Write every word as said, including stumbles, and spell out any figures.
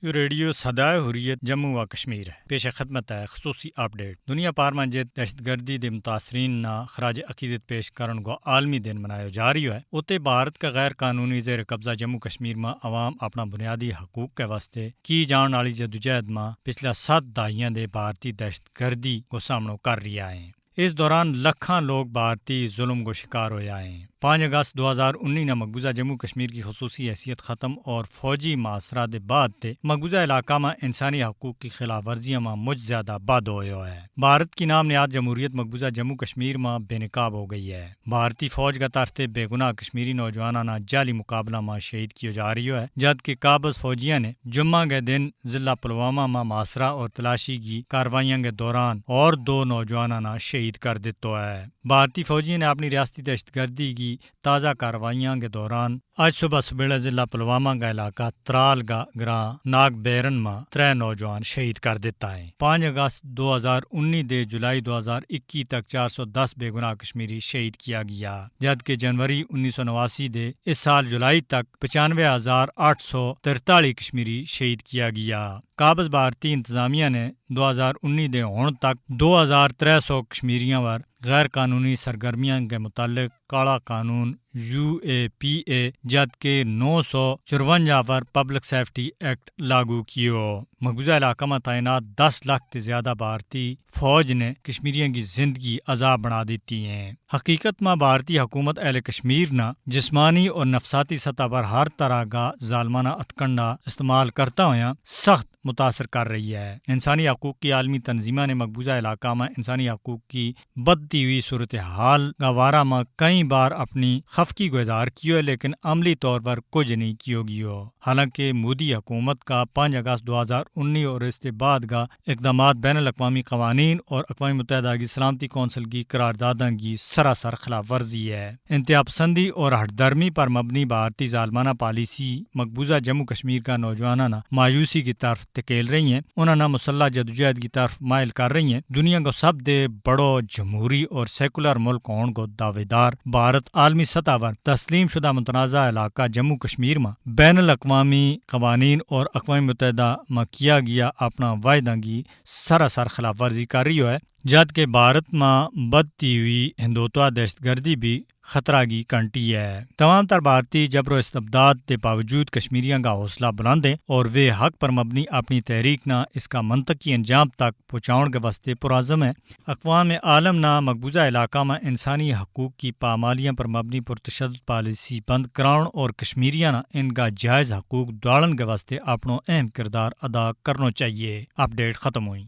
یوہ ریڈیو سدائے حریت جموں و کشمیر ہے۔ پیش خدمت ہے خصوصی اپ ڈیٹ۔ دنیا پار ما جت دہشت گردی دے متاثرین نا خراج عقیدت پیش کرن کو عالمی دن منایو جا رہیو ہے، اتے بھارت کا غیر قانونی زیر قبضہ جموں کشمیر ما عوام اپنا بنیادی حقوق کے واسطے کی جان آلی جدوجہد ما پچھلا ست دہائیاں دے بھارتی دہشت گردی کو سامنو کر رہیا ہیں۔ اس دوران لکھاں لوگ بھارتی ظلم کو شکار ہویا ہیں۔ پانچ اگست دو ہزار انی نا مقبوضہ جموں کشمیر کی خصوصی حیثیت ختم اور فوجی محاصرہ دے بعد تے مقبوضہ علاقہ ما انسانی حقوق کی خلاف ورزیاں ما مچ زیادہ بد ہویو ہے۔ بھارت کی نام نیاد جمہوریت مقبوضہ جموں کشمیر ما بے نقاب ہو گئی ہے۔ بھارتی فوج کا طرف تے بے گناہ کشمیری نوجواناں نا جعلی مقابلہ ما شہید کیو جا رہیو ہے، جد کہ قابض فوجیاں نے جمعہ کے دن ضلع پلوامہ ما محاصرہ اور تلاشی کی کاروائیاں کے دوران اور دو نوجواناں نا شہید کر دتو ہے۔ بھارتی فوجیاں نے اپنی ریاستی دہشت گردی کی تازہ کاروائیاں کے دوران آج صبح سبیلے ضلع پلوامہ کا علاقہ ترال کا گراں ناگ بیرن ما ترے نوجوان شہید کر دتا ہیں۔ پانچ اگست دو ہزار انی دے جولائی دو ہزار اکی تک چار سو دس بے گناہ کشمیری شہید کیا گیا، جد کہ جنوری انیس سو نواسی دے اس سال جولائی تک پچانوے ہزار آٹھ سو ترتالی کشمیری شہید کیا گیا۔ قابض بھارتی انتظامیہ نے دو ہزار انی دے ہن تک دو ہزار ترے سو کشمیریاں ور غیر قانونی سرگرمیاں کے متعلق کالا قانون یو اے پی اے جد کے نو سو چرونجا پر پبلک سیفٹی ایکٹ لاگو کیو۔ مقبوضہ علاقہ ما تعینات دس لاکھ تے زیادہ بھارتی فوج نے کشمیریاں کی زندگی عذاب بنا دیتی ہیں۔ حقیقت ما بھارتی حکومت اہل کشمیر نا جسمانی اور نفساتی سطح پر ہر طرح کا ظالمانہ اتکنڈا استعمال کرتا ہویا سخت متاثر کر رہی ہے۔ انسانی حقوق کی عالمی تنظیماں نے مقبوضہ علاقہ ما انسانی حقوق کی بدھتی ہوئی صورتحال کا وارہ ما کئی بار اپنی خفکی کو اظہار کیو ہے، لیکن عملی طور پر کچھ نہیں کیو گیو۔ حالانکہ مودی حکومت کا پانچ اگست دو ہزار انی اور اس کے بعد کا اقدامات بین الاقوامی قوانین اور اقوام متحدہ کی سلامتی کونسل کی قرار داداں کی سراسر خلاف ورزی ہے۔ انتہا پسندی اور ہٹ دھرمی پر مبنی بھارتی ظالمانہ پالیسی مقبوضہ جموں کشمیر کا نوجواناں نا مایوسی کی طرف تکیل رہی ہیں، انہاں نا مسلح جدوجہد کی طرف مائل کر رہی ہیں۔ دنیا کو سب دے بڑو جمہوری اور سیکولر ملک ہون کو دعویدار بھارت عالمی سطح پر تسلیم شدہ متنازعہ علاقہ جموں کشمیر ما بین الاقوامی قوانین اور اقوام متحدہ ما کیا گیا اپنا وعدہ کی سراسر خلاف ورزی کر رہیو ہے، جد کہ بھارت ما بدھتی ہوئی ہندوتوا دہشت گردی بھی خطرہ کی کنٹی ہے۔ تمام تر بھارتی جبر و استبداد کے باوجود کشمیریاں کا حوصلہ بلند ہے اور ویہ حق پر مبنی اپنی تحریک نا اس کا منطقی انجام تک پہنچاؤن کے واسطے پرعزم ہے۔ اقوام عالم نا مقبوضہ علاقہ ما انسانی حقوق کی پامالیاں پر مبنی پرتشدد پالیسی بند کراؤن اور کشمیریاں نا ان کا جائز حقوق دواڑن کے واسطے اپنو اہم کردار ادا کرنو چاہیے۔ اپ ڈیٹ ختم ہوئی۔